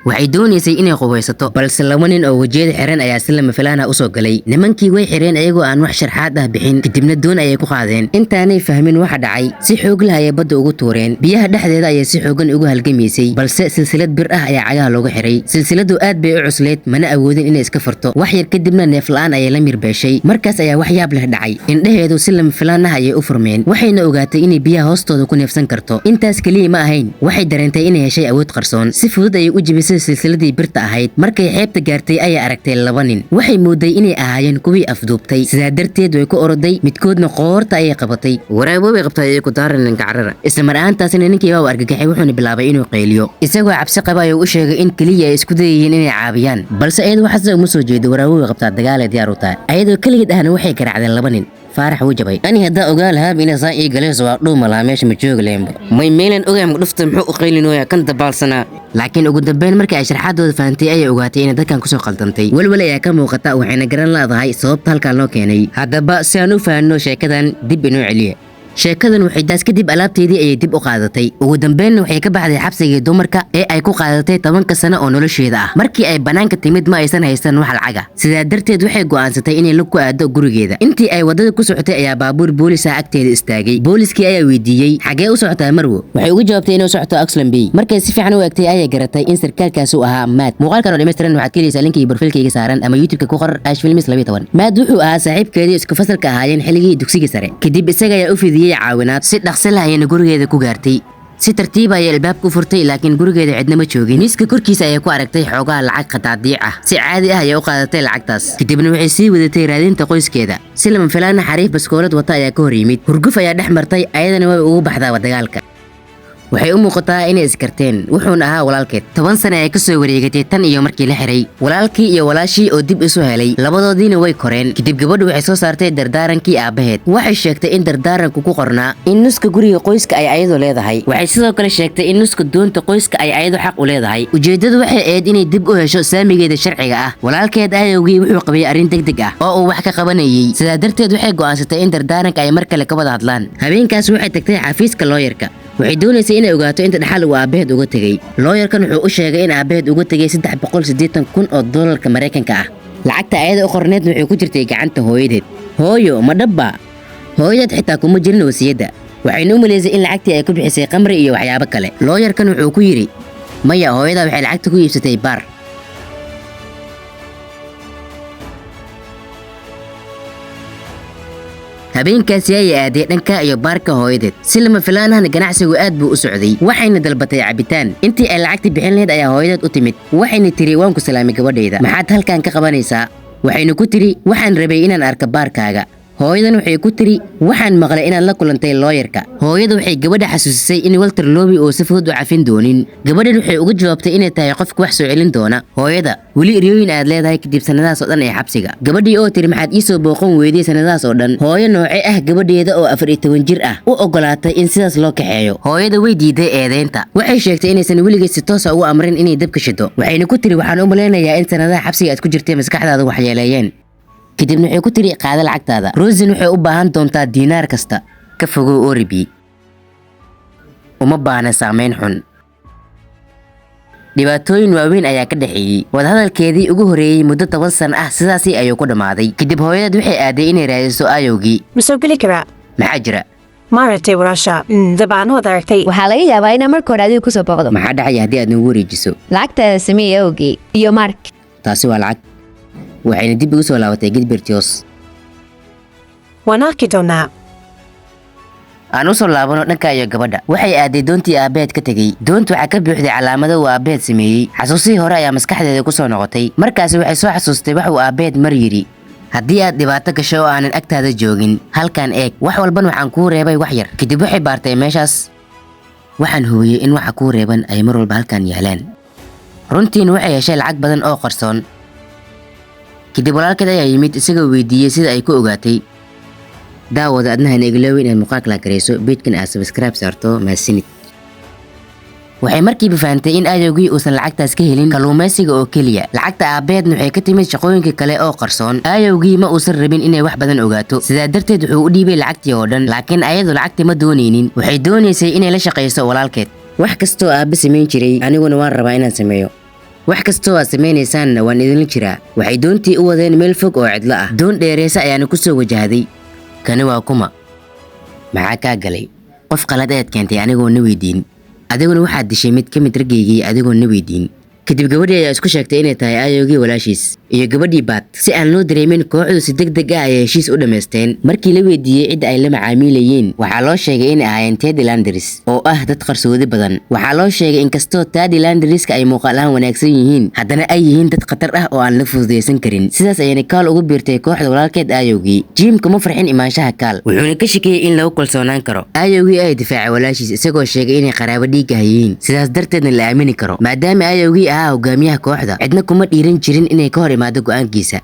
Waxay doonaysay inay qubaysato, balse laba nin oo wejiyada xiran ayaa si lama filaan ah usoo galay. Nimankii way xireen ayagoo aan wax sharxaad ah bixin, kadibna doon ayay ku qaadeen. Intaanay fahmin waxa dhacay, si xoog leh ayay badda ugu tuureen. Biyaha dhexdeeda ayay si xoogan ugu halgamaysay, balse silsilad bir ah ayaa cagaha loogu xiray. Silsiladu aad bay u cusleyd, mana awoodin inay iska furto. Wax yar kadibna neef la'aan ayay la mirbeeshay. Markaas ayaa wax yaab leh dhacay. Indhaheedu si lama filaan ah ayay u furmeen, waxayna ogaatay inay biyaha hoostooda ku neefsan karto. Intaas keliya ma ahayn, waxay dareentay inay heshay awood qarsoon. Si fudud ayay u jebisay silsiladii birta ahayd. Markay xeebta gaartay ayay aragtay laba nin. Waxay mooday inay ahaayeen kuwii afduubtay, sidaa darteed way ku oroday. Midkoodna qoorta ayay qabatay. Waraabo bay qabtay ayay ku daaran ninka carara. Isla mar ahaantaasina ninkii baa u argagaxay, wuxuuna bilaabay inuu qayliyo. Isagoo cabsi qaba ayuu u sheegay in keliya ay isku dayayeen inay caabiyaan, balse iyadu waxaase uma soo jeedo. Waraabo bay qabtaa, dagaal ay diyaar u tahay. Ayadoo keligeed ahna waxay garaacdeen laba nin. Faarax wuu jabay. Ani haddaa ogaa lahaaba inay saa ii galayso, waa dhuuma lahaa, meesha ma joogi lahaynba. May meelan ogaam dhufta, muxuu u qaylinooyaa kan dabaalsanaa? Laakiin ugu dambeyn markii ay sharxaadooda fahantay ayay ogaatay inay dadkan kusoo qaldantay. Welwel ayaa ka muuqata, waxayna garan leedahay sababta halkan loo keenay. Haddaba si aan u fahanno sheekadan, dib inoo celiya sheekadan. Waxay taas kadib alaabteedii ayay dib u qaadatay. Ugu dambeynna waxay ka baxday xabsigii dumarka ee ay ku qaadatay 10-ka sano oo nolosheeda ah. Markii ay bannaanka timid ma aysan haysan wax lacaga, sidaa darteed waxay go'aansatay inay lug ku aado gurigeeda. Intii ay waddada ku socotay ayaa baabuur boolis ah agteeda istaagay. Booliskii ayaa weydiiyey: "Xagee u socotaa, marwo?" Waxay uga jawaabtay inay u socoto Oxland Bay. Markay si fiican u eegtay ayay garatay in sarkaalkaasi uu ahaa Matt. Muuqaalkan oo dhammaystiran waxaad ka helaysaa linkii profile-kayga saaran ama YouTube-ka ku qor Ash Films 12. Matt wuxuu ahaa saaxiibkeedii, isku fasalka ahaayeen xilligii dugsiga sare. Kadib isaga ayaa u fidiyey caawinaad. Si dhaqso leh ayayna gurigeeda ku gaartay. Si tartiib ayay albaabka u furtay, laakiin gurigeeda cidna ma joogin. Miiska korkiisa ayay ku aragtay xoogaha lacag qadaadiic ah. Si caadi ah ayay u qaadatay lacagtaas, kadibna waxay sii wadatay raadinta qoyskeeda. Si lama filaana xariif baskoolad wata ayaa ka hor yimid. Hurguf ayaa dhex martay, ayadana way ugu baxdaaba dagaalka. Waxay u muuqataa inay iskarteen, wuxuuna ahaa walaalkeed. 10 sane ay kasoo wareegatay tan iyo markii la xiray. Walaalkii iyo walaashii oo dib isu helay, labadoodiina way koreen. Kadib gabadhu waxay soo saartay dardaarankii aabbaheed. Waxay sheegtay in dardaaranku ku qornaa in nuska guriga qoyska ay ayadu leedahay. Waxay sidoo kale sheegtay in nuska doonta qoyska ay ayadu xaq u leedahay. Ujeeddadu waxay ahayd inay dib u hesho saamigeeda sharciga ah. Walaalkeed ayowgii wuxuu qabay arrin degdeg ah oo uu wax ka qabanayay, sidaa darteed waxay go'aansatay in dardaaranka ay mar kale ka wada hadlaan. Habeenkaas waxay tagtay xafiiska looyarka. Waxay doonaysay inay ogaato inta dhaxal uu aabbaheed uga tegey. Looyarkan wuxuu u sheegay in aabbaheed uga tegey 380,000 oo doolarka Maraykanka ah. Lacagta ayada u qorneedna waxay ku jirtay gacanta hooyadeed. Hooyo, ma dhabba? Hooyadeed xitaa kuma jirin wasiyadda. Waxayna u malaysay in lacagtii ay ku bixisay qamri iyo waxyaabo kale. Looyarkan wuxuu ku yidhi: "Maya, hooyadaa waxay lacagta ku iibsatay baar." Habeenkaasi ayay aaday dhanka iyo baarka hooyadeed. Si lama filaan ahna ganacsigu aad buu u socday, waxayna dalbatay cabitaan. Intii ay lacagta bixin lahayd ayaa hooyadeed u timid, waxayna tiri: "Waan ku salaamay, gabadhayda, maxaad halkan ka qabanaysaa?" Waxayna ku tiri: "Waxaan rabay inaan arko baarkaaga." Hooyadan waxay ku tiri: "Waxaan maqlay inaad la kulantay looyarka." Hooyada waxay gabadha xasuusisay in Walter Lobby uu si fudud u cafin doonin. Gabadhan waxay uga jawaabtay inay tahay qofka wax soo celin doona. Hooyada: "Weli riyooyin aad leedahay kadib sanadahaas oo dhan ee xabsiga?" Gabadhii oo tiri: "Maxaad ii soo booqan weyday sanadahaas oo dhan?" Hooyo noocee ah gabadheeda oo 14 jir ah u ogolaatay in sidaas loo kaxeeyo? Hooyada way diiday eedeynta. Waxay sheegtay inaysan weligeed si toosa ugu amrin inay dabka shido. Waxayna ku tiri: "Waxaan u malaynayaa in sanadaha xabsiga aad ku jirtay maskaxdaada waxyeeleeyeen." Kadibna waxay ku tiri: "Qaada lacagtaada, Rosin waxay u baahan doontaa diinaar kasta. Ka fogow Oribi, uma baahna saameyn xun." Dhibaatooyin waaweyn ayaa ka dhexeeyey. Wadahadalkeedii ugu horeeyey muddo 10 sano ah sidaasi ayuu ku dhammaaday. Kadib hooyadeed waxay aaday inay raadiso ayowgii. Ma soo geli karaa? Maxaa jira? Maaragtay walaasha, dabcan waad aragtay. Waxaa laga yaabaa inaa marka hore adiga kusoo booqdo. Maxaa dhacaya haddii aad nagu wareejiso? Lacagtaada sameeye awgii iyo Mark. Taasi waa lacag. Waxayna dib ugu soo laabatay Gilbertios. Waan arki doonaa. Aan u soo laabano dhanka iyo gabadha. Waxay aaday doontii aabbaheed ka tegey. Doontu waxaa ka buuxday calaamado uu aabbaheed sameeyey. Xasuusihii hore ayaa maskaxdeeda ku soo noqotay. Markaasi waxay soo xasuustay wax uu aabbaheed mar yidhi: "Haddii aad dhibaato gasho oo aanan agtaada joogin, halkan eeg, wax walban waxaan kuu reebay wax yar." Kadib waxay baartay meeshaas. "Waxaan hubiyey in waxa kuu reeban ay mar walba halkan yaalaan." Runtiina waxay heshay lacag badan oo qarsoon. Kadib walaalkeed ayaa yimid, isagoo weydiiyey sida ay ku ogaatay. Daawada, adnaha igloowi inaad muuqaalka la garayso, page-kan aad subscribe saarto. Mahadsanid. Waxay markiiba fahantay in ayowgii uusan lacagtaas ka helin kalluumaysiga oo keliya. Lacagta aabbeedna waxay ka timid shaqooyinka kale oo qarsoon. Ayowgii ma uusan rabin inay wax badan ogaato, sidaa darteed wuxuu u dhiibay lacagtii oo dhan. Laakiin ayadu lacagtii ma doonaynin. Waxay doonaysay inay la shaqayso walaalkeed. Wax kastoo aabbe samayn jiray aniguna waan rabaa inaan sameeyo. Wax kastoo aad samaynaysaanna waan idinla jiraa. Waxay doontii u wadeen meel fog oo cidlo ah. Doon dheereysa ayaana ku soo wajahday. Kani waa kuma? Maxaa kaa galay? Qof qalad ayaad keentay anigoo na weydiin. Adiguna waxaad dishay mid ka mid raggaygii adigoo na weydiin. Kadib gabadhii ayaa isku sheegtay inay tahay aayogii walaashiis iyo gabadhii Baat. Si aan loo dareemin, kooxdu si deg deg ah ayay heshiis u dhammaysteen. Markii la weydiiyey cidda ay la macaamiilayeen, waxaa loo sheegay inay ahaayeen Teddy Landers oo ah dad qarsoodi badan. Waxaa loo sheegay inkastoo Teddy Landerska ay muuqaal ahaan wanaagsan yihiin, haddana ay yihiin dad khatar ah oo aan la fududaysan karin. Sidaas ayayna Kaal ugu biirtay kooxda walaalkeed aayowgii. Jim kuma farxin imaanshaha Kaal, wuxuuna ka shakiyey in lagu kalsoonaan karo. Aayowgii ay difaacay walaashiis, isagoo sheegay inay qaraabo dhiig ah yihiin, sidaas darteedna la aamini karo. Maadaama aayowgii ahaa hogaamiyaha kooxda, cidna kuma dhiiran jirin inay ka hor imaado go'aankiisa.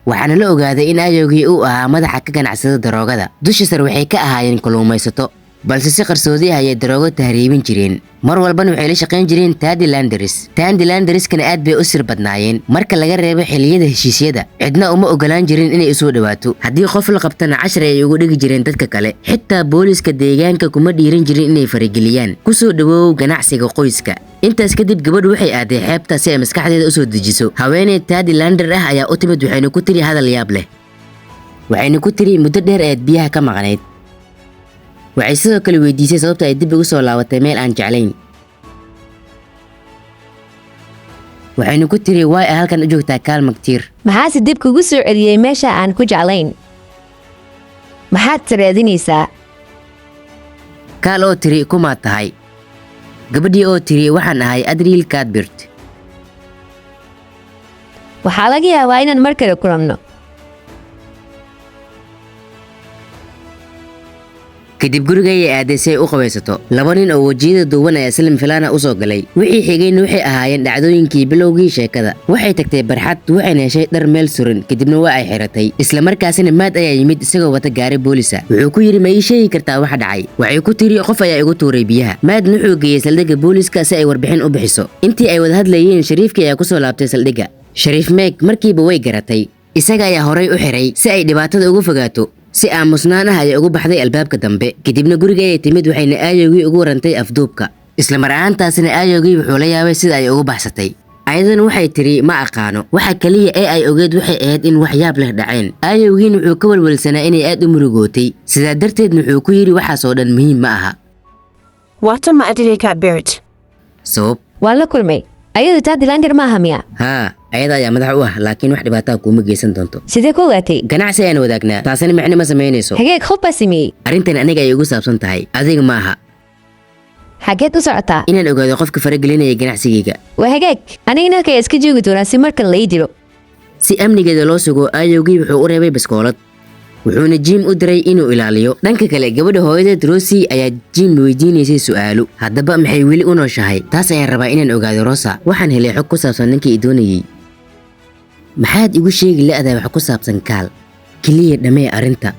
Waxaana la ogaaday in aayowgii uu ahaa madaxa ka ganacsada daroogada. Dusha sare waxay ka ahaayeen kalluumaysato, balse si qarsoodi ah ayay daroogo tahriibin jireen. Mar walbana waxay la shaqayn jireen Teddy Landers. Teddy Landerskana aad bay u sir badnaayeen marka laga reebo xilliyada heshiisyada. Cidna uma ogolaan jirin inay usoo dhawaato. Haddii qof la qabtana, cashar ayay ugu dhigi jireen dadka kale. Xitaa booliska deegaanka kuma dhiiran jirin inay farageliyaan. Kusoo dhawoow ganacsiga qoyska. Intaas kadib gabadhu waxay aaday xeebta si ay maskaxdeeda usoo dejiso. Haweeney Teddy Lander ah ayaa u timid, waxayna ku tiri hadal yaab leh. Waxayna ku tiri, "Muddo dheer ayaad biyaha ka maqnayd." Waxay sidoo kale weydiisay sababta ay dib ugu soo laabatay meel aan jeclayn. Waxayna ku tiri, "Waay ay halkan u joogtaa Kaal Maktiir?" Maxaase dib kugu soo celiyey meesha aan ku jeclayn? Maxaad raadinaysaa? Kaal oo tiri, "Kumaad tahay?" Gabadhii oo tiri, "Waxaan ahay Adriel Cadbert." Waxaa laga yaabaa inaan mar kale kulanno. Kadib guriga ayay aaday si ay u qabaysato. Laba nin oo wejiyada duuban ayaa Salim Filana usoo galay. Wixii xigayna waxay ahaayeen dhacdooyinkii bilowgii sheekada. Waxay tagtay barxad, waxayna heshay dhar meel suran, kadibna waa ay xiratay. Isla markaasina Maad ayaa yimid isagoo wata gaari boolisa. Wuxuu ku yidhi, "Ma ii sheegi kartaa waxa dhacay?" Waxay ku tiri, "Qof ayaa igu tuuray biyaha." Maadna wuxuu geeyey saldhigga booliska si ay warbixin u bixiso. Intii ay wada hadlayeen, shariifkii ayaa kusoo laabtay saldhigga. Shariif Meeg markiiba way garatay. Isaga ayaa horay u xiray si ay dhibaatada uga fogaato. Si aamusnaan ah ayay ugu baxday albaabka dambe. Kadibna guriga ayay timid, waxayna aayowgii ugu warantay afduubka. Isla mar ahaantaasina aayowgii wuxuu la yaabay sida ay ugu baxsatay. Ayadana waxay tiri, "Ma aqaano." Waxa kaliya ee ay ogeed waxay ahayd in wax yaab leh dhaceen. Aayowgiin wuxuu ka welwelsanaa inay aad u murugootay, sidaa darteedna wuxuu ku yidhi, "Waxaas oo dhan muhiim ma aha." Watama Adriel Cadbert. Sabab? Waan la kulmay. Ayadu Teddy Lander maaha miya? Haa, ayada ayaa madax u ah, laakiin wax dhibaataa kuuma geysan doonto. Sidee ku ogaatay? Ganacsi ayaan wadaagnaa, taasina micno ma samaynayso. Hageeg, qof baa sameeyey. Arrintan aniga ay igu saabsan tahay, adiga ma aha. Xageed u socotaa? Inaan ogaado qofka faragelinaya ganacsigayga. Waa hagaag, anigana halkaya iska joogi doonaa si markan la ii dilo. Si amnigeeda loo sugo, aayowgii wuxuu u reebay baskoolad, wuxuuna Jim u diray inuu ilaaliyo. Dhanka kale, gabadha hooyadeed Rosi ayaa Jim weydiinaysay su'aalo. Haddaba maxay weli u nooshahay? Taas ayaan rabaa inaan ogaado. Rosa, waxaan helay xog ku saabsan ninkii i doonayey. Maxaad igu sheegi la'dahay wax ku saabsan Kaal? Keliya dhammee arrinta.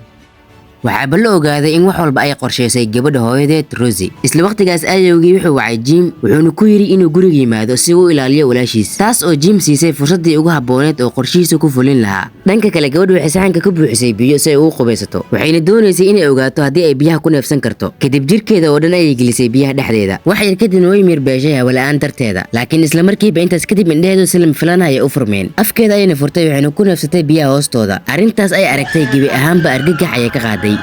Waxaaba la ogaaday in wax walba ay qorshaysay gabadha hooyadeed Rosi. Isla waqtigaas aayowgii wuxuu wacay Jim, wuxuuna ku yidhi inuu guriga yimaado si uu u ilaaliyo walaashiis, taas oo Jim siisay fursaddii ugu habbooneed oo qorshihiisa ku fulin lahaa. Dhanka kale, gabadhu waxay saxanka ka buuxisay biyo si ay ugu qubaysato, waxayna doonaysay inay ogaato haddii ay biyaha ku neefsan karto. Kadib jirkeeda oo dhan ayay gelisay biyaha dhexdeeda. Wax yar kadibna way miirbeeshay hawala'aan darteeda, laakiin isla markiiba intaas kadib indhaheedu si lama filaan ayay u furmeen. Afkeeda ayayna furtay, waxayna ku neefsatay biyaha hoostooda. Arrintaas ay aragtay gebi ahaanba argagax ayay ka qaaday.